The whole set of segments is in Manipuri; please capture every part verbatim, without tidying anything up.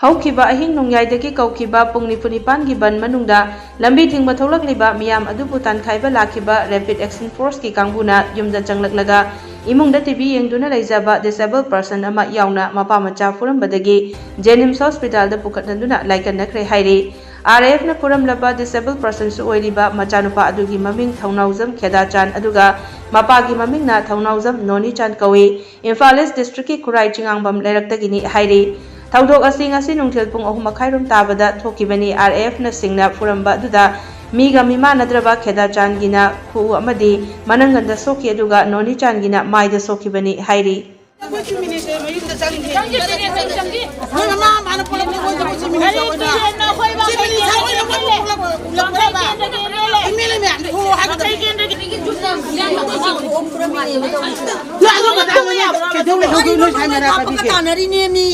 ꯍꯧꯈꯤꯕ ꯑꯍꯤꯡ ꯅꯣꯡꯌꯥꯏꯗꯒꯤ ꯀꯧꯈꯤꯕ ꯄꯨꯡ ꯅꯤꯐꯨ ꯅꯤꯄꯥꯟꯒꯤ ꯕꯟ ꯃꯅꯨꯡꯗ ꯂꯝꯕꯤ ꯊꯤꯡꯕ ꯊꯣꯛꯂꯛꯂꯤꯕ ꯃꯤꯌꯥꯝ ꯑꯗꯨꯕꯨ ꯇꯥꯟꯈꯥꯏꯕ ꯂꯥꯛꯈꯤꯕ Rapid Action Force ꯀꯤ ꯀꯥꯡꯕꯨꯅ ꯌꯨꯝꯗ ꯆꯪꯂꯛꯂꯒ ꯏꯃꯨꯡꯗ ꯇꯤ ꯚꯤ ꯌꯦꯡꯗꯨꯅ ꯂꯩꯖꯕ disabled person ꯑꯃ ꯌꯥꯎꯅ ꯃꯄꯥ ꯃꯆꯥ ꯐꯨꯔꯝꯕꯗꯒꯤ JNIMS hospital ꯗ ꯄꯨꯈꯠꯅꯗꯨꯅ ꯂꯥꯏꯀꯠꯅꯈ꯭ꯔꯦ ꯍꯥꯏꯔꯤ꯫ RAF ꯅ ꯐꯨꯔꯝꯂꯕ disabled person ꯁꯨ ꯑꯣꯏꯔꯤꯕ ꯃꯆꯥꯅꯨꯄꯥ ꯑꯗꯨꯒꯤ ꯃꯃꯤꯡ ꯊꯧꯅꯥꯎꯖꯝ ꯈꯦꯗꯥꯆꯥꯟ ꯑꯗꯨꯒ ꯃꯄꯥꯒꯤ ꯃꯃꯤꯡꯅ ꯊꯧꯅꯥꯎꯖꯝ ꯅꯣꯅꯤꯆꯥꯟ ꯀꯧꯏ꯫ ꯏꯝꯐꯥꯜ East district ꯀꯤ ꯈꯨꯔꯥꯏ ꯆꯤꯉꯥꯡꯕꯝ ꯂꯩꯔꯛꯇꯒꯤꯅꯤ ꯍꯥꯏꯔꯤ꯫ ꯊꯧꯗꯣꯛ ꯑꯁꯤ ꯉꯁꯤ ꯅꯨꯡꯊꯤꯜ ꯄꯨꯡ ꯑꯍꯨꯝ ꯃꯈꯥꯏꯔꯣꯝ ꯇꯥꯕꯗ ꯊꯣꯛꯈꯤꯕꯅꯤ꯫ RAF ꯅ ꯁꯤꯡꯅ ꯐꯨꯔꯝꯕ ꯑꯗꯨꯗ ꯃꯤꯒ ꯃꯤꯃꯥꯟꯅꯗ꯭ꯔꯕ ꯈꯦꯗꯥꯆꯥꯟꯒꯤꯅ ꯈꯨꯎ ꯑꯃꯗꯤ ꯃꯅꯪꯒꯟꯗ ꯁꯣꯛꯈꯤ, ꯑꯗꯨꯒ ꯅꯣꯅꯤꯆꯥꯟꯒꯤꯅ ꯃꯥꯏꯗ ꯁꯣꯛꯈꯤꯕꯅꯤ ꯍꯥꯏꯔꯤ꯫ ꯃꯣꯏ ꯃꯃꯥ ꯃꯄꯥꯅ ꯄꯨꯂꯞ ꯃꯣꯏ ꯆꯠꯂꯨꯁꯤ ꯃꯤꯅꯤꯠ ꯑꯣꯏꯅ꯫ ꯁꯤ ꯃꯤꯅꯤꯠ ꯁꯥ ꯑꯣꯏꯅ ꯃꯣꯏ ꯄꯨꯂꯞ ꯎꯠꯂꯛꯄ꯭ꯔꯕ? MLA ꯃꯌꯥꯝꯗꯤ ꯊꯣꯛꯂꯛꯑꯣ ꯍꯥꯏꯒꯗꯕꯅꯤ꯫ ꯅꯣꯏ ꯑꯗꯨ ꯃꯇꯥꯡꯗꯅꯦ ꯀꯩꯗꯧ ꯂꯩꯍꯧꯒꯦ ꯅꯣꯏ ꯁꯥꯏ ꯃꯩꯔꯥ ꯄꯥꯏꯕꯤꯁꯦ?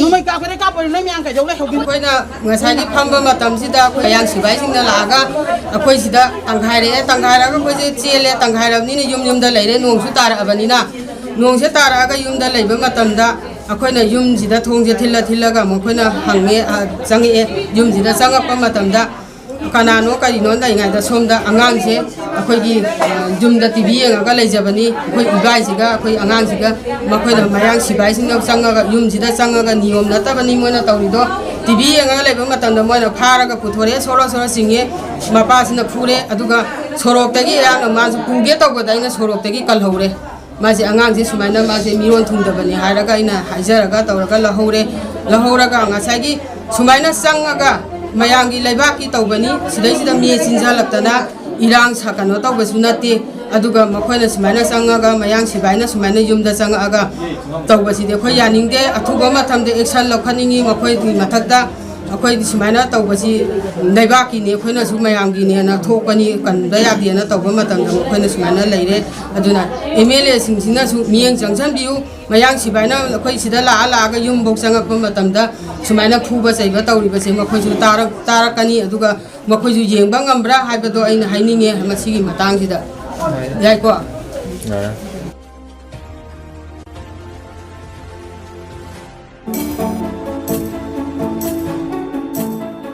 ꯅꯣꯡꯃꯩ ꯀꯥꯞꯈ꯭ꯔꯦ ꯀꯥꯞꯄꯣꯏ ꯅꯣꯏ ꯃꯌꯥꯝ ꯀꯩꯗꯧ ꯂꯩꯍꯧꯒꯦ? ꯑꯩꯈꯣꯏꯅ ꯉꯁꯥꯏꯒꯤ ꯐꯝꯕ ꯃꯇꯝꯁꯤꯗ ꯑꯩꯈꯣꯏ ꯃꯌꯥꯡ ꯁꯤꯐꯥꯏꯁꯤꯡꯅ ꯂꯥꯛꯑꯒ ꯑꯩꯈꯣꯏ ꯁꯤꯗ ꯇꯪꯈꯥꯏꯔꯛꯑꯦ꯫ ꯇꯪꯈꯥꯏꯔꯛꯑꯒ ꯑꯩꯈꯣꯏꯁꯦ ꯆꯦꯜꯂꯦ꯫ ꯇꯪꯈꯥꯏꯔꯕꯅꯤꯅ ꯌꯨꯝ ꯌꯨꯝꯗ ꯂꯩꯔꯦ꯫ ꯅꯣꯡꯁꯨ ꯇꯥꯔꯛꯑꯕꯅꯤꯅ, ꯅꯣꯡꯁꯦ ꯇꯥꯔꯛꯑꯒ ꯌꯨꯝꯗ ꯂꯩꯕ ꯃꯇꯝꯗ ꯑꯩꯈꯣꯏꯅ ꯌꯨꯝꯁꯤꯗ ꯊꯣꯡꯁꯦ ꯊꯤꯜꯂ ꯊꯤꯜꯂꯒ ꯃꯈꯣꯏꯅ ꯍꯪꯉꯦ, ꯑ, ꯆꯪꯉꯛꯑꯦ꯫ ꯌꯨꯝꯁꯤꯗ ꯆꯪꯉꯛꯄ ꯃꯇꯝꯗ ꯀꯅꯥꯅꯣ ꯀꯔꯤꯅꯣ ꯂꯩꯉꯩꯗ ꯁꯣꯝꯗ ꯑꯉꯥꯡꯁꯦ ꯑꯩꯈꯣꯏꯒꯤ, ꯑ, ꯌꯨꯝꯗ ꯇꯤ ꯚꯤ ꯌꯦꯡꯉꯒ ꯂꯩꯖꯕꯅꯤ꯫ ꯑꯩꯈꯣꯏ ꯏꯕꯥꯏꯁꯤꯒ ꯑꯩꯈꯣꯏ ꯑꯉꯥꯡꯁꯤꯒ ꯃꯈꯣꯏꯅ ꯃꯌꯥꯡ ꯁꯤꯕꯥꯏꯁꯤꯡꯅ ꯆꯪꯉꯒ ꯌꯨꯝꯁꯤꯗ ꯆꯪꯉꯒ ꯅꯤꯌꯣꯝ ꯅꯠꯇꯕꯅꯤ ꯃꯣꯏꯅ ꯇꯧꯔꯤꯗꯣ꯫ ꯇꯤ ꯚꯤ ꯌꯦꯡꯉꯒ ꯂꯩꯕ ꯃꯇꯝꯗ ꯃꯣꯏꯅ ꯐꯥꯔꯒ ꯄꯨꯊꯣꯔꯛꯑꯦ, ꯁꯣꯔꯣ ꯁꯣꯔꯣ ꯆꯤꯡꯉꯦ꯫ ꯃꯄꯥꯁꯤꯅ ꯐꯨꯔꯦ, ꯑꯗꯨꯒ ꯁꯣꯔꯣꯛꯇꯒꯤ ꯑꯩꯍꯥꯛꯅ ꯃꯥꯁꯨ ꯄꯨꯒꯦ ꯇꯧꯕꯗ ꯑꯩꯅ ꯁꯣꯔꯣꯛꯇꯒꯤ ꯀꯜꯍꯧꯔꯦ꯫ ꯃꯥꯁꯦ ꯑꯉꯥꯡꯁꯦ ꯁꯨꯃꯥꯏꯅ ꯃꯥꯁꯦ ꯃꯤꯔꯣꯟ ꯊꯨꯡꯗꯕꯅꯤ ꯍꯥꯏꯔꯒ ꯑꯩꯅ ꯍꯥꯏꯖꯔꯒ ꯇꯧꯔꯒ ꯂꯧꯍꯧꯔꯦ꯫ ꯂꯧꯍꯧꯔꯒ ꯉꯁꯥꯏꯒꯤ ꯁꯨꯃꯥꯏꯅ ꯆꯪꯉꯒ ꯃꯌꯥꯝꯒꯤ ꯂꯩꯕꯥꯛꯀꯤ ꯇꯧꯕꯅꯤ, ꯁꯤꯗꯩꯁꯤꯗ ꯃꯤ ꯆꯤꯟꯖꯜꯂꯛꯇꯅ ꯏꯔꯥꯡ ꯁꯥ-, ꯀꯩꯅꯣ ꯇꯧꯕꯁꯨ ꯅꯠꯇꯦ꯫ ꯑꯗꯨꯒ ꯃꯈꯣꯏꯅ ꯁꯨꯃꯥꯏꯅ ꯆꯪꯉꯒ ꯃꯌꯥꯡ ꯁꯤꯕꯥꯏꯅ ꯁꯨꯃꯥꯏꯅ ꯌꯨꯝꯗ ꯆꯪꯉꯛꯑꯒ ꯇꯧꯕꯁꯤꯗꯤ ꯑꯩꯈꯣꯏ ꯌꯥꯅꯤꯡꯗꯦ꯫ ꯑꯊꯨꯕ ꯃꯇꯝꯗ action ꯂꯧꯈꯠꯅꯤꯡꯉꯤ ꯃꯈꯣꯏꯒꯤ ꯃꯊꯛꯇ꯫ ꯑꯩꯈꯣꯏꯗꯤ ꯁꯨꯃꯥꯏꯅ ꯇꯧꯕꯁꯤ ꯂꯩꯕꯥꯛꯀꯤꯅꯤ, ꯑꯩꯈꯣꯏꯅꯁꯨ ꯃꯌꯥꯝꯒꯤꯅꯦꯅ ꯊꯣꯛꯄꯅꯤ, ꯀꯟꯕ ꯌꯥꯗꯦꯅ ꯇꯧꯕ ꯃꯇꯝꯗ ꯃꯈꯣꯏꯅ ꯁꯨꯃꯥꯏꯅ ꯂꯩꯔꯦ꯫ ꯑꯗꯨꯅ ꯑꯦꯝ ꯑꯦꯜ ꯑꯦꯁꯤꯡꯁꯤꯅꯁꯨ ꯃꯤꯠꯌꯦꯡ ꯆꯪꯁꯤꯟꯕꯤꯌꯨ꯫ ꯃꯌꯥꯡ ꯁꯤꯐꯥꯏꯅ ꯑꯩꯈꯣꯏ ꯁꯤꯗ ꯂꯥꯛꯑ ꯂꯥꯛꯑꯒ ꯌꯨꯝꯐꯧ ꯆꯪꯉꯛꯄ ꯃꯇꯝꯗ ꯁꯨꯃꯥꯏꯅ ꯐꯨꯕ ꯆꯩꯕ ꯇꯧꯔꯤꯕꯁꯦ ꯃꯈꯣꯏꯁꯨ ꯇꯥꯔꯛ-, ꯇꯥꯔꯛꯀꯅꯤ꯫ ꯑꯗꯨꯒ ꯃꯈꯣꯏꯁꯨ ꯌꯦꯡꯕ ꯉꯝꯕ꯭ꯔꯥ ꯍꯥꯏꯕꯗꯣ ꯑꯩꯅ ꯍꯥꯏꯅꯤꯡꯉꯦ ꯃꯁꯤꯒꯤ ꯃꯇꯥꯡꯁꯤꯗ꯫ ꯌꯥꯏꯀꯣ?